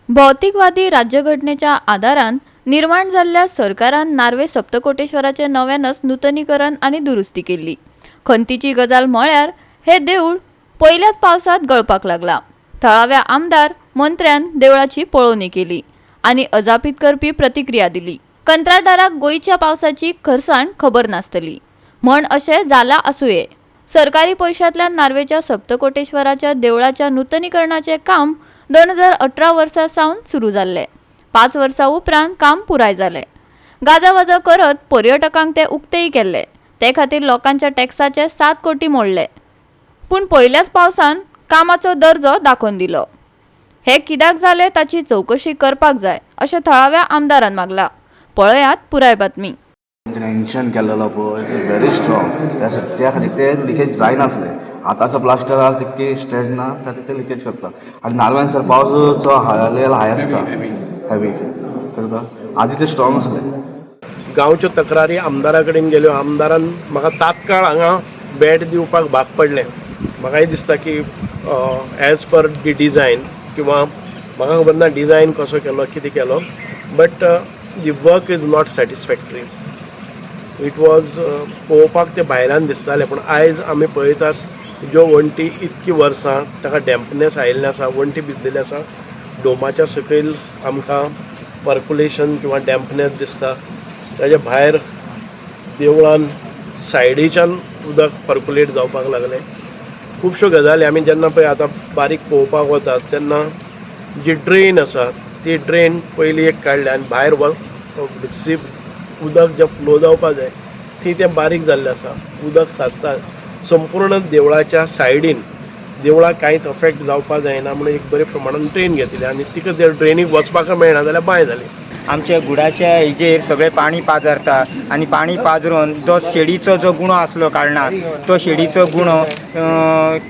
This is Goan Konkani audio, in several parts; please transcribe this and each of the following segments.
भौतिकवादी राज्यघटनेच्या आदारान निर्माण जाल्ल्या सरकारान नार्वे सप्तकोटेश्वराचें नव्यानच नुतनीकरण आनी दुरुस्ती केल्ली. खंतीची गजाल म्हळ्यार हे देवूळ पयल्याच पावसांत गळपाक लागला. थळाव्या आमदार मंत्र्यान देवळाची पळोवणी केली आनी अजापीत करपी प्रतिक्रिया दिली. कंत्राटदाराक गोंयच्या पावसाची खरसाण खबर नासतली म्हण अशें जालां आसुये. सरकारी पयशांतल्यान नार्वेच्या सप्तकोटेश्वराच्या देवळाच्या नुतनीकरणाचें काम 2018 वर्सा सावन सुरू जाल्लें. 5 वर्सां उपरांत काम पुराय जालें. गाजावाजा करत पर्यटकांक ते उक्तेय केल्ले. ते खातीर लोकांच्या टॅक्साचे 7 कोटी मोडले, पूण पयल्याच पावसान कामाचो दर्जो दाखोवन दिलो. हे कित्याक जालें ताची चवकशी करपाक जाय अशें थळाव्या आमदारान मागला. पळयात पुराय बातमी. एन्शंट केल्लेलो पळय, it is very strong. त्या खातीर ते लिकेज जायनासले. आतांचो प्लास्टर आहा, तितकी स्ट्रेंथ ना, त्या खातीर ते लिकेज करता. आनी नार्व्यान सर पावस चड लेवल हाय आसता, हेवी करता. आदी ते स्ट्रॉंग आसले. गांवच्यो तक्रारी आमदारा कडेन गेल्यो. आमदारान म्हाका तात्काळ हांगा बेड दिवपाक भाग पडलें. म्हाकाय दिसता की एज पर दी डिजायन किंवा म्हाका खबर ना डिजायन कसो केलो, कितें केलो, but the work is not satisfactory. It was पळोवपाक तें भायल्यान दिसतालें, पूण आयज आमी पळयतात ज्यो वण्टी इतकी वर्सां ताका डॅम्पनेस आयिल्लें आसा, वण्टी भिजलेली आसा. डोमाच्या सकयल आमकां पर्कुलेशन किंवा डॅम्पनेस दिसता. ताच्या भायर देवळान सायडीच्यान उदक पर्कुलेट जावपाक लागलें. खुबश्यो गजाली आमी जेन्ना पळय आतां बारीक पळोवपाक वतात तेन्ना जी ड्रेन आसा ती ड्रेन पयलीं एक काडल्या आनी भायर सीप उदक जें फ्लो जावपाक जाय ती तें बारीक जाल्लें आसा. उदक साचता संपूर्ण देवळाच्या सायडीन. देवळाक कांयच अफेक्ट जावपाक जायना म्हणून एक बरे प्रमाणान ड्रेन घेतली आनी तिका जर ड्रेनीक वचपाक मेळना जाल्यार बांय जाली. आमच्या गुडाच्या हेजेर सगळें पाणी पाजरता आनी पाणी पाजरून जो शेडीचो जो गुणो आसलो कारणान, तो शेडीचो गुणो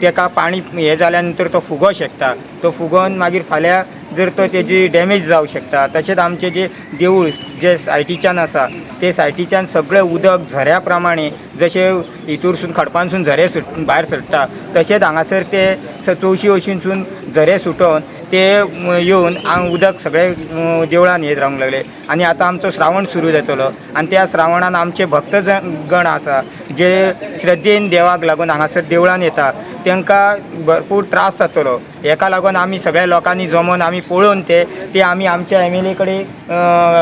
तेका पाणी हें जाल्या नंतर तो फुगो शकता. तो फुगोन मागीर फाल्यां जर तो तेजी डॅमेज जावं शकता. तशेंच आमचें जें देवूळ जे सायटीच्यान आसा, ते सायटीच्यान सगळें उदक झऱ्या प्रमाणे, जशें हितूरसून खडपानसून झरे सुट भायर सरता, तशेंच हांगासर ते चौशी वशीनसून झरे सुटोन ते येवन उदक सगळें देवळान येत रावंक लागले. आनी आतां आमचो श्रावण सुरू जातलो आनी त्या श्रावणान आमचे भक्त गण आसा, जे श्रद्धेन देवाक लागून हांगासर देवळान येता, तांकां भरपूर त्रास जातलो. हेका लागून आमी सगळ्या लोकांनी जमोन आमी पळोवन ते ते आमी आमच्या एमएलए कडेन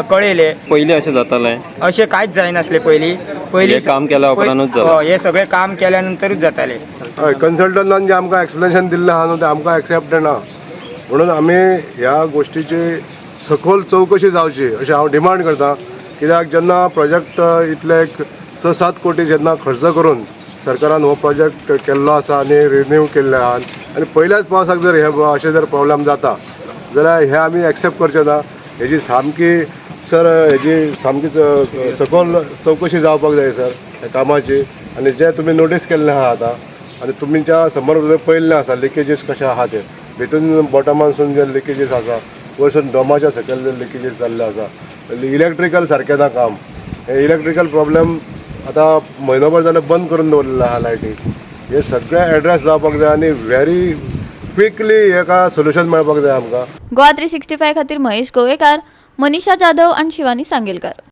कळयले. पयलीं अशें जातालें? अशें कांयच जायनासलें पयलीं पयलीं. हें काम केल्या उपरांतूच जालां? हय, हें सगळें काम केल्या नंतरूच जातालें. हय, कन्सल्टंटान जें आमकां एक्सप्लेनेशन दिल्लें आहा न्हू, तें आमकां एक्सेप्ट ना. म्हणून आमी ह्या गोश्टीची सखोल चवकशी जावची अशें हांव डिमांड करता. कित्याक जेन्ना प्रोजेक्ट इतले एक 6-7 कोटी जेन्ना खर्च करून सरकारान हो प्रोजेक्ट केल्लो आसा आनी रिन्यू केल्ले आहा आनी पयल्याच पावसाक जर हे अशें जर प्रॉब्लेम जाता जाल्यार हें आमी एक्सेप्ट करचे ना. हेजी सामकी सर, हेजी सामकी सखोल चवकशी जावपाक जाय सर ह्या कामाची. आनी जे तुमी नोटीस केल्लें आहा आतां आनी तुमच्या समोर पळयल्लें आसा लिकेजीस कशें आहा ते, भितून बॉटमानसून जे लिकेजीस आसा, वयरसून डोमाच्या सकयल जे लिकेजीस जाल्ले आसा, इलेक्ट्रिकल सारकें ना काम. हे इलेक्ट्रिकल प्रॉब्लेम आतां म्हयनोभर जालें बंद करून दवरलेलें आहा लायटी. हे सगळें एड्रेस जावपाक जाय आनी व्हेरी क्विकली हेका सोल्युशन मेळपाक जाय आमकां. गोवा 365 खातीर महेश गोवेकार, मनीषा जाधव आणि शिवानी सांगेलकर.